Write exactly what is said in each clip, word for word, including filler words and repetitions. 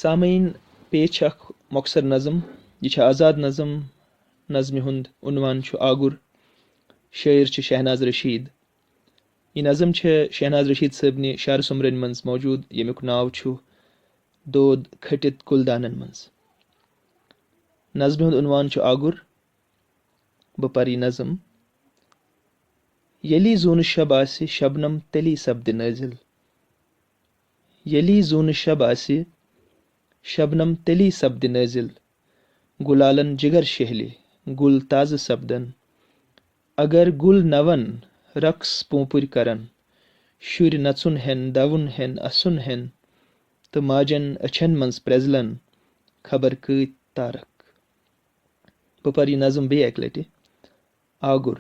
سامعین، پیش چھِ اکھ مۄخصر نظم۔ یہِ چھِ آزاد نظم۔ نظمہِ ہُنٛد عنوان چھُ آگُر۔ شٲعر چھِ شہناز رشید۔ یہِ نظم چھِ شہناز رشید صٲبنہِ شعر سوٚمبرن منٛز موجود، ییٚمیُک ناو چھُ دود کھٔٹِتھ گُلدانن منٛز۔ نظمہِ ہُنٛد عنوان چھُ آگُر۔ بہٕ پرٕ یہِ نظم۔ ییٚلی زوٗنہٕ شب آسہِ شبنم، تیٚلی سپدِ نٲزِل۔ ییٚلی زوٗنہٕ شب آسہِ شبنم، تیٚلی سپدِ نٲزِل۔ گُلالن جگر شہلہِ، گُل تازٕ سپدن۔ اگر گُل نوَن رقص پونپُرۍ کرن، شُرۍ نژُن ہٮ۪ن، دَوُن ہٮ۪ن، اَسُن ہٮ۪ن، تہٕ ماجن أچھن منٛز پرٛزلن خبر کۭتۍ تارک۔ بہٕ پرٕ یہِ نظم بیٚیہِ اکہِ لٹہِ۔ آگُر۔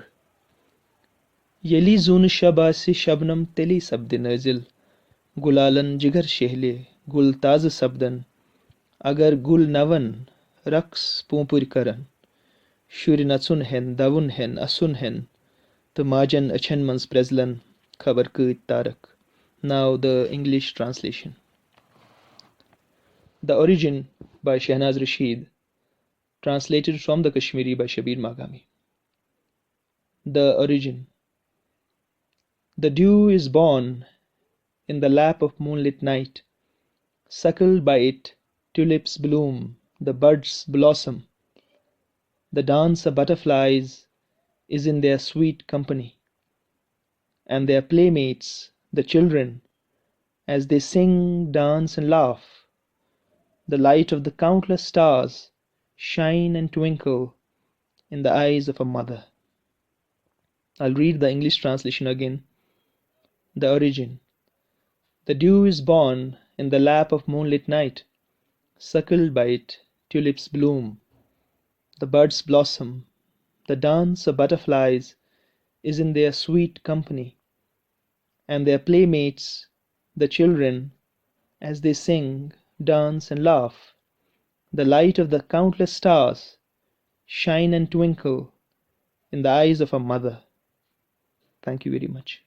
ییٚلی زوٗنہٕ شب آسہِ شبنم، تیٚلی سپدِ نٲزِل۔ گُلالن جگر شہلہِ، گُل تازٕ سپدن۔ اگر گُل نوَن رقص پونپُرۍ کرن، شُرۍ نژُن ہٮ۪ن، دَوُن ہٮ۪ن، اَسُن ہٮ۪ن، تہٕ ماجن أچھن منٛز پرٛزلن خبر کۭتۍ تارک۔ Now the English translation. The Origin by Shahnaz Rashid, translated from the Kashmiri by Shabir Maghami. The Origin. The dew is born in the lap of moonlit night. Suckled by it, tulips bloom, the buds blossom. The dance of butterflies is in their sweet company, and their playmates, the children, as they sing, dance, and laugh. The light of the countless stars shine and twinkle in the eyes of a mother. I'll read the English translation again. The Origin. The dew is born in the lap of moonlit night. Suckled by it, tulips bloom. The buds blossom. The dance of butterflies is in their sweet company, and their playmates, the children, as they sing, dance, and laugh. The light of the countless stars shine and twinkle in the eyes of a mother. Thank you very much.